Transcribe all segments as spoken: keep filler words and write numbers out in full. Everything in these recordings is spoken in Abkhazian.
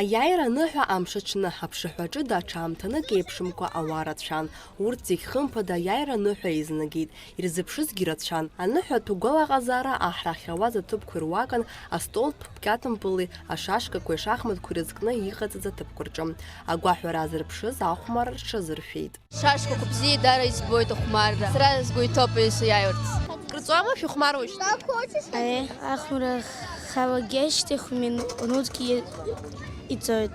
Аиааира аныҳәа амш аҽны, аԥшаҳәаҿы даҽа аамҭанык еиԥшымкәа ауаа рацәан. Урҭ зегь хымԥада аиааира аныҳәа еизнагеит. Ирзыԥшызгьы рацәан. Аныҳәатә гәалаҟазаара аҳра ахьауаз аҭыԥқәа ируакын, астолтә кьатымпыли ашашкақәеи ашахматқәеи ирызкны иҟаҵаз аҭыԥқәа рҿы. Агәаҳәара азырԥшыз ахәмарра рҽазыршәеит. Шашкақәа бзиа дара избоит ахәмарра. Сара сгәы иҭоуп аҩыза иааирц. Крыҵуама шәыхәмаруа? Аиеи, ахәмарра халагьы ашьҭахь минуҭкгьы иҵоит.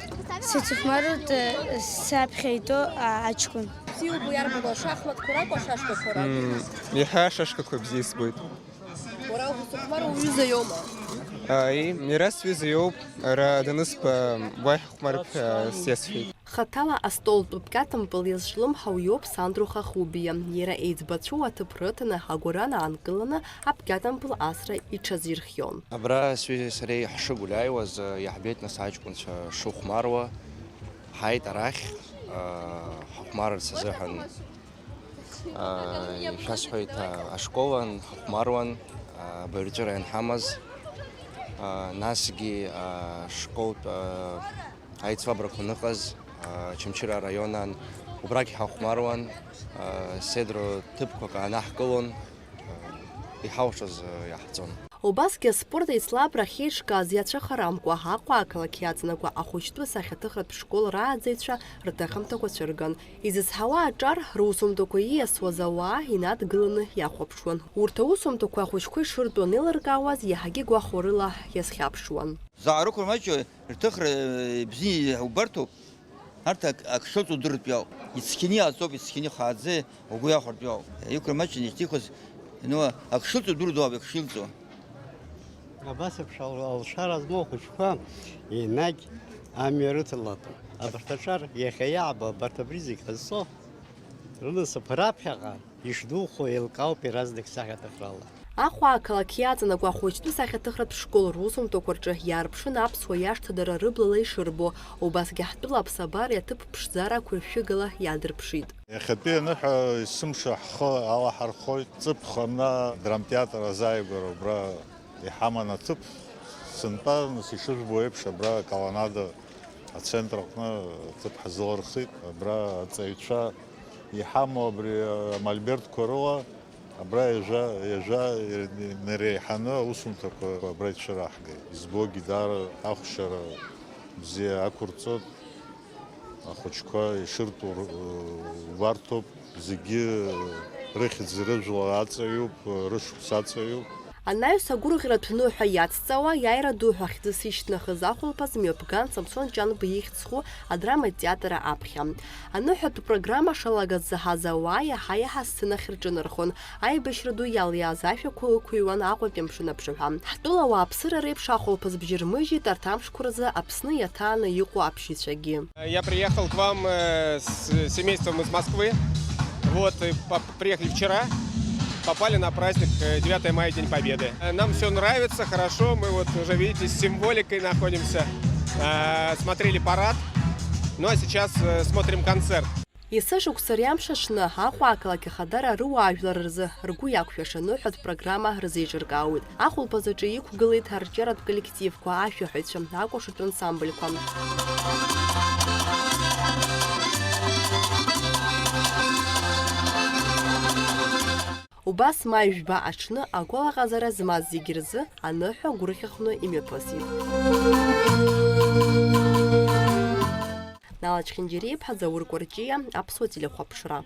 Сыцхәмаруеит, э, саԥхьа итәоу, а, аҷкәын. Бзиоуп, иарбану, ашахматқәа ракәу, ашашкақәа ракәу? Мм, иаҳа ашашкақәа бзиа избоит. Уара узыхәмаруа уҩыза иоума? Аи, иара сҩыза иоуп, ара данысба, уахь хәмарыԥ, а, сиасҳәеит. Хаҭала астолтә кьатымпыл иазҿлымҳау иоуп Сандро Хахубиа. Иара еиҵбацәоу аҭыԥ рыҭаны, агәаран аанкыланы, аԥкьатымпыл асра иҽазирхион. Абра сҩызеи сареи ҳшыгәлиааиуаз, иаҳбеит нас аҷкәынцәа шыхәмаруа. Ҳааит арахь, ҳахәмарырц азыҳәан. Ишәасҳәоит, ашколан ҳахәмаруан, абаҩрҵәыра ианҳамаз, насгьы ашколтә аицлабрақәа аныҟаз, Очамчыра араионан, убрагь ҳахәмаруан, седро ҭыԥқәак аанаҳкылон, иҳалшоз иаҳҵон. Убасгьы аспорт еицлабра ахьеиҿкааз иацәыхарамкәа, Аҟәа ақалақь иаҵанакуа ахәыҷтәы сахьаҭыхратә школ рааӡаҩцәа рҭыхымҭақәа цәырган. Изызҳауа аҿар, русумҭақәа ииасуаз ауаа инадгыланы иахәаԥшуан. Урҭ аусумҭақәа ахәыҷқәа ишыртәу анеилыркаауаз, иаҳагьы гәахәарыла иазхьаԥшуан. Заа рықәырмаҷу, рҭыхра, э, бзиа иубарҭоуп. Арҭ ак-, ак шыҵудыртәиоу. Ицқьаны иааӡоуп, ицқьаны ихааӡа угәы иахәартәиоу. Иқәырмаҷны иахьҭихыз, ну, ак шыҵудыртәуп, ак шилҵуа. Абас еиԥш ал-, алшара змоу ахәыҷқәа енагь амҩа рыҭалатәуп. Абарҭ аҿар иахьа иаабо, абарҭ абри зегь ҟазҵо рынасыԥ раԥхьаҟа ишдухо еилкаауп иаразнак сахьаҭыхрала. Аҟәа ақалақь иаҵанакуа ахәыҷтәы сахьаҭыхратә школ русумҭақәа рҿы иаарԥшын аԥсуа иашҭа дара рыблала ишырбо, убасгьы ҳтәыла аԥсабареи аҭыԥ ԥшӡарақәеи шәыгала иаадырԥшит. Иахьатәи аныҳәа есымша ҳхы алаҳархоит, ҵыԥх амна драмтеатр азааигәара убра иҳаман аҭыԥ. Сынтәа, нас, ишыжәбо еиԥш, абра аколоннада ацентр аҟны аҭыԥ ҳазылырхит. Абра аҵаҩцәа иҳамоу абри амольбертқәа рыла, абра ҩажәа, ҩажәа инареиҳаны аусумҭақәа абра ицәыраҳгеит. Избогьы даара ахәшьара бзиа ақәырҵоит. Ахәыҷқәа ишыртәу р-, убарҭоуп, зегьы рыхьӡ-рыжәла аҵаҩуп, рышықәс аҵаҩуп. Анаҩс агәырӷьаратә ныҳәа иацҵауа, иааира ду ҳәа хьӡыс ишьҭнахыз ахәылԥаз мҩаԥган Самсон Ҷанба ихьӡ зху адрама театр аԥхьа. Аныҳәатә программа шалагаз заҳаз ауаа иаҳа-иаҳа асценахь рҿынархон. Аибашьра ду иалиааз ашәақәа ықәыҩуан Аҟәатәи амшын аԥшаҳәа. Ҳтәыла ауааԥсыра реиԥш ахәылԥаз бжьы рмыжьит арҭ амшқәа рзы Аԥсны иаҭааны иҟоу аԥшьаҩцәагьы. Я приехал к вам, э, с семейством из Москвы. Вот, и по-, приехали вчера, попали на праздник, э, девятое мая, День Победы. Э, нам всё нравится, хорошо, мы вот уже, видите, с символикой находимся, э, смотрели парад, ну а сейчас, э, смотрим концерт. Есышықәса ари амш аҽны, Аҟәа ақалақь ахадара руаажәлар рзы ргәы иақәшәаша аныҳәатә программа рзеиҿыркаауеит. Ахәылԥаз аҿы иқәгылеит арҿиаратә коллективқәа, ашәаҳәаҩцәа, акәашатә ансамбльқәа. Убас маи жәба аҽны агәалаҟазара змаз зегьы рзы аныҳәа гәырӷьахәны имҩаԥысит. Нала Чхинџьариа-иԥҳа, Заур Кәарҷиа, Аԥсуа телехәаԥшра.